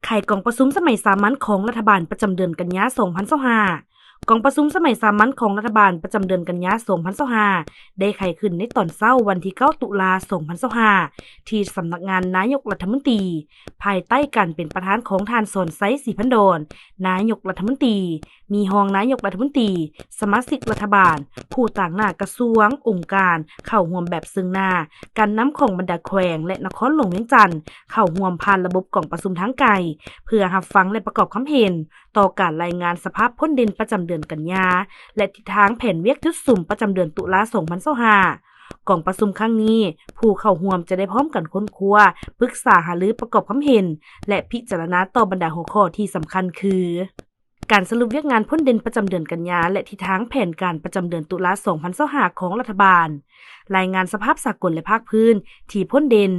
ໄຂກອງປະຊຸມສະໄໝສາມັນຂອງລັດຖະບານປະຈຳເດືອນກັນຍາ ສອງພັນຊາວຫ້າ. ກອງປະຊຸມສະໄໝສາມັນຂອງລັດຖະບານປະຈຳເດືອນກັນຍາ ສອງພັນຊາວຫ້າ ໄດ້ໄຂຂຶ້ນໃນຕອນເຊົ້າວັນທີ ເກົ້າ ຕຸລາ ສອງພັນຊາວຫ້າ ທີ່ສຳນັກງານນາຍົກລັດຖະມົນຕີ ພາຍໃຕ້ການເປັນປະທານຂອງທ່ານ ສອນໄຊ ສີພັນດອນ ນາຍົກລັດຖະມົນຕີ, ມີຮອງນາຍົກລັດຖະມົນຕີ, ສະມາຊິກລັດຖະບານ, ຜູ້ຕາງໜ້າກະຊວງ, ອົງການ ເຂົ້າຮ່ວມແບບເຊິ່ງໜ້າ, ການນຳຂອງບັນດາແຂວງ ແລະ ນະຄອນຫຼວງວຽງຈັນ ເຂົ້າຮ່ວມຜ່ານລະບົບກອງປະຊຸມທາງໄກ ເພື່ອຮັບຟັງ ແລະ ປະກອບຄຳເຫັນຕໍ່ການລາຍງານສະພາບພົ້ນເດັ່ນປະຈຳເດືອນກັນຍາ ແລະ ທິດທາງແຜນວຽກຈຸດສຸມປະຈຳເດືອນຕຸລາ ສອງພັນຊາວຫ້າ. ກອງປະຊຸມຄັ້ງນີ້ ຜູ້ເຂົ້າຮ່ວມຈະໄດ້ພ້ອມກັນຄົ້ນຄວ້າ, ປຶກສາຫາລື, ປະກອບຄຳເຫັນ ແລະ ພິຈາລະນາຕໍ່ບັນດາຫົວຂໍ້ທີ່ສຳຄັນຄື ການສະຫຼຸບວຽກງານພົ້ນເດັ່ນປະຈຳເດືອນກັນຍາ ແລະ ທິດທາງແຜນການປະຈຳເດືອນຕຸລາ ສອງພັນຊາວຫ້າ ຂອງລັດຖະບານ, ລາຍງານສະພາບສາກົນ ແລະ ພາກພື້ນທີ່ພົ້ນເດັ່ນ,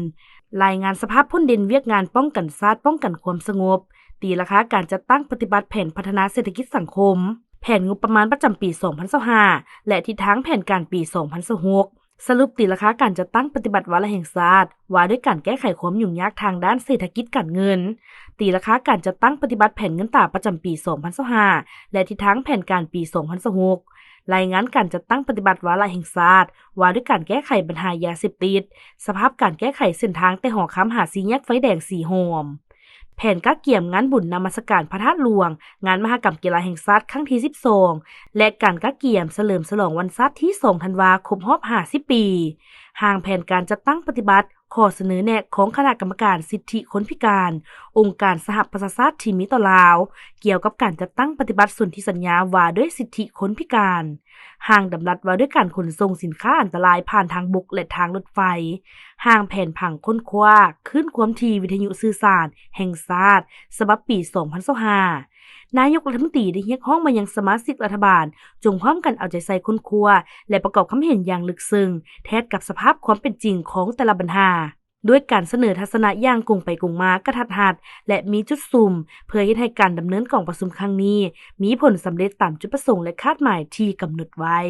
ລາຍງານສະພາບພົ້ນເດັ່ນວຽກງານປ້ອງກັນຊາດ, ປ້ອງກັນຄວາມສະຫງົບ, ຕີລາຄາການຈັດຕັ້ງປະຕິບັດແຜນພັດທະນາເສດຖະກິດສັງຄົມ, ແຜນງົບປະມານປະຈຳປີ ສອງພັນຊາວຫ້າ ແລະ ທິດທາງແຜນການປີ ສອງພັນຊາວຫົກ. ສະຫຼຸບຕີລາຄາການຈັດຕັ້ງປະຕິບັດວາລະແຫ່ງຊາດ ວ່າດ້ວຍການແກ້ໄຂຄວາມຫຍຸ້ງຍາກທາງດ້ານເສດຖະກິດການເງິນ, ຕີລາຄາການຈັດຕັ້ງປະຕິບັດແຜນເງິນຕາປະຈຳປີ ສອງພັນຊາວຫ້າ ແລະ ທິດທາງແຜນການປີ ສອງພັນຊາວຫົກ, ລາຍງານການຈັດຕັ້ງປະຕິບັດວາລະແຫ່ງຊາດ ວ່າດ້ວຍການແກ້ໄຂບັນຫາຢາເສບຕິດ, ສະພາບການແກ້ໄຂເສັ້ນທາງແຕ່ຫໍຄຳຫາສີ່ແຍກໄຟແດງສີ່ຫ້ອມ. ແຜນກະກຽມງານບຸນນະມັດສະການພະທາດຫຼວງ, ງານມະຫະກຳກິລາແຫ່ງຊາດຄັ້ງທີ ສິບສອງ ແລະ ການກະກຽມສະເຫຼີມສະຫຼອງວັນຊາດທີ ສອງ ທັນວາ ຄົບຮອບ ຫ້າສິບ ປີ, ຮ່າງແຜນການຈັດຕັ້ງປະຕິບັດຂໍ້ສະເໜີແນະຂອງຄະນະກຳມະການສິດທິຄົນພິການ ອົງການສະຫະປະຊາຊາດທີ່ມີຕໍ່ລາວ ກ່ຽວກັບການຈັດຕັ້ງປະຕິບັດສົນທິສັນຍາວ່າດ້ວຍສິດທິຄົນພິການ, ຮ່າງດຳລັດວ່າດ້ວຍການຂົນສົ່ງສິນຄ້າອັນຕະລາຍຜ່ານທາງບົກ ແລະ ທາງລົດໄຟ, ຮ່າງແຜນຜັງຄົ້ນຄວ້າຄື້ນຄວາມຖີ່ວິທະຍຸສື່ສານແຫ່ງຊາດ ສະບັບປີ ສອງພັນຊາວຫ້າ. ນາຍົກລັດຖະມົນຕີໄດ້ຮຽກຮ້ອງມາຍັງສະມາຊິກລັດຖະບານ ຈົ່ງຮ່ວມກັນເອົາໃຈໃສ່ຄົ້ນຄວ້າ ແລະ ປະກອບຄຳເຫັນຢ່າງເລິກເຊິ່ງ ແທດກັບສະພາບຄວາມເປັນຈິງຂອງແຕ່ລະບັນຫາ ດ້ວຍການສະເໜີທັດສະນະຢ່າງກົງໄປກົງມາ, ກະທັດຮັດ ແລະ ມີຈຸດສຸມ ເພື່ອເຮັດໃຫ້ການດຳເນີນກອງປະຊຸມຄັ້ງນີ້ ມີຜົນສຳເລັດຕາມຈຸດປະສົງ ແລະ ຄາດໝາຍທີ່ກຳນົດໄວ້.